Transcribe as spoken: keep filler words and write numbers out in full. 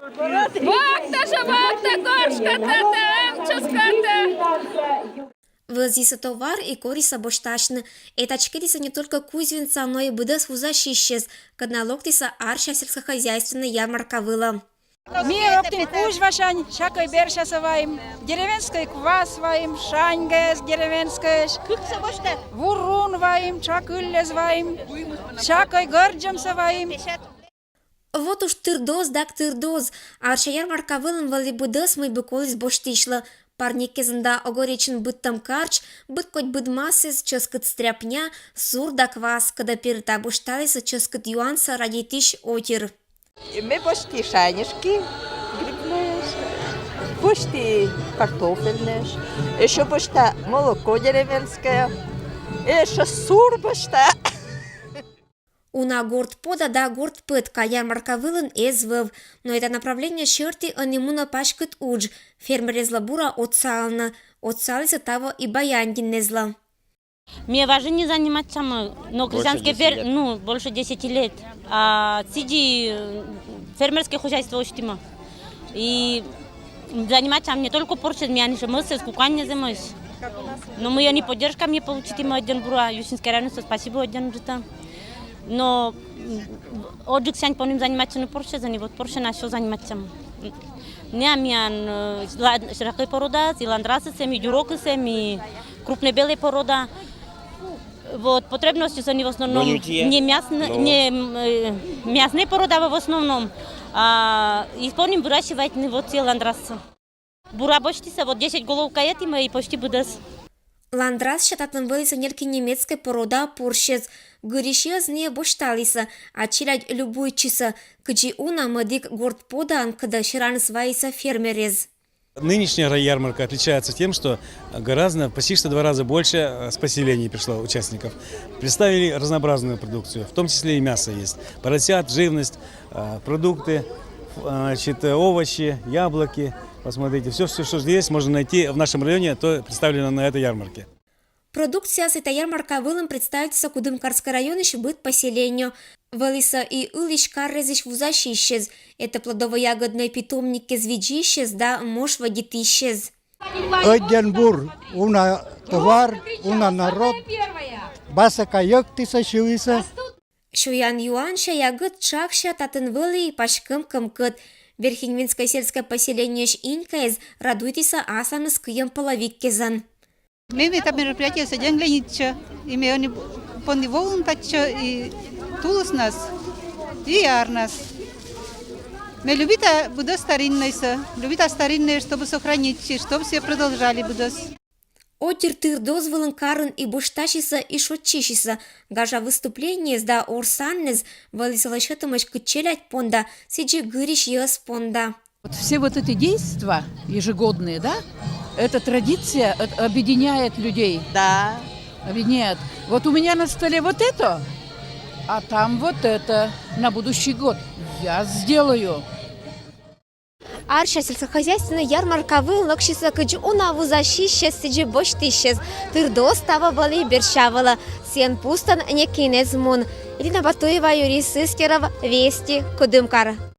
Вахта же, вахта, горшка-то, там, ческата. Вӧзйисӧ товар и корисӧ босьтасьны. Этачкетісӧ не только Кузьвинса, но и быдӧс вузасьысьыс, кӧд на локтісӧ Арся сельскохозяйственнӧй ярмарка вылӧ. Ми локтім Кузьвасянь, сякӧй берсясӧ вайим, деревенскӧй квас вайим, шаньгӧс деревенскӧйӧсь, вурун вайим, тшакыльӧс вайим, сякӧй гӧрдзӧмсӧ вайим. Вот уж тырдоз да тырдоз. Арся ярмарка вылын вӧлі быдӧс, мый бы коліс босьтысьлы. Парниккезын да огоречын быдтӧм карч, быд кодь быдмасыс, чӧскыд стряпня, сур да квас, кодӧс пирта босьталісӧ чӧскыд юансӧ радейтысь отир. Ме босьті шаньышки грибные, босьті картофельные, ещё босьта молоко деревенское, ещё сур босьта. Уна горт пода да горт пӧтка ярмарка вылын эз вӧв, но это направление сьӧрті ӧні мунӧ паськыд удж. Фермеръяслы бура отсалӧны, отсалісӧ таво и Баяндинъяслы. Ми важнӧй заниматься, но крестьянскӧй фер-, ну, больше десяти лет. А сідзи, э, фермерскӧй хозяйство усьтімӧ. И заниматься не только порсьӧн, миян ещё мӧсыс, куканьыс, зэмыс. Но ми ӧні поддержка ми получитім ӧдйӧн бура, Юсинскӧй районыс, спасибо ӧдйӧн джыта. Но, м, отжыксянь понім заниматься, но порсьӧн, и вот порсьӧн ещё заниматься. Не, миян, э, ла-, широкӧй порода, и ландрасыс эм, и дюрокыс эм, и крупнӧй белӧй порода. Вот, потребностьыс ӧні в основном не мясн-, не, м, э, мяснӧй порода в основном, а, и понім выращивать, ну, вот, сійӧ ландрас. Бура босьтісӧ, вот, десять голов каетім и почти быдӧс. Ландрасся татын вӧлісӧ нелькин немецкӧй порода порсьыс. Гырысьяс нӧ босьталісӧ, а челядь любуйтчисӧ, кыдзи уна мӧдік горт подаӧн, кодӧс сераныс вайисӧ фермерыс. Нынешняя ярмарка отличается тем, что гораздо, почти что два раза больше, э, с поселений пришло участников. Представили разнообразную продукцию, в том числе и мясо есть. Поросят, живность, э, продукты, ф-, э, значит, э, овощи, яблоки. Посмотрите, всё, всё, что здесь можно найти в нашем районе, то представлено на этой ярмарке. Продукциясӧ та ярмарка вылын представитісӧ Кудымкарскӧй районысь быд поселение. Вӧлісӧ и ылысь-карӧсь вузасьысьыс. Это плодово-ягоднӧй питомниккез видзысьыс да мош вӧдитысьыс. Ӧдйӧн бур, уна товар, уна народ. Басӧ кайӧктісӧ, сьывсьӧ. Сёян-юан, сёян-ягыд, тшак сэсся татын вӧлі и паськӧм кӧмкӧт. Верхневинскӧй сельскӧй поселениеысь Инькаыс радуйтісӧ асланыс кыйӧм половиккезӧн. Ме, ме та мероприятиесӧ дзеньляньӧдча, и ме ӧні понді волын татчӧ и тулыснас, и арнас. Ме любита быдӧс стариннӧйсӧ, любита стариннӧйӧс, чтобы сохранитчи, чтоб сійӧ продолжали быдӧс. Отир тыр-дос вылын карын и босьтасисӧ, и шойччысисӧ. Гажа выступлениеыс да орсаніныс вӧлі сылы сетӧмаӧсь кыдз челядь понда, сідзи гырысьяс понда. Вот все вот эти действия ежегодные, да, эта традиция, э, объединяет людей. Да. Объединяет. Вот у меня на столе вот это, а там вот это на будущий год. Я сделаю. Арся сельскохозяйственнӧй ярмарка вылын локсисӧ кыдз уна вузасьысьыс, сідзи босьтысьыс. Тыр-дос таво вӧлі берся вылӧ. Сійӧн пустӧн некин эз мун. Ирина Батуева, Юрий Сыскеров, Вести, Кудымкар.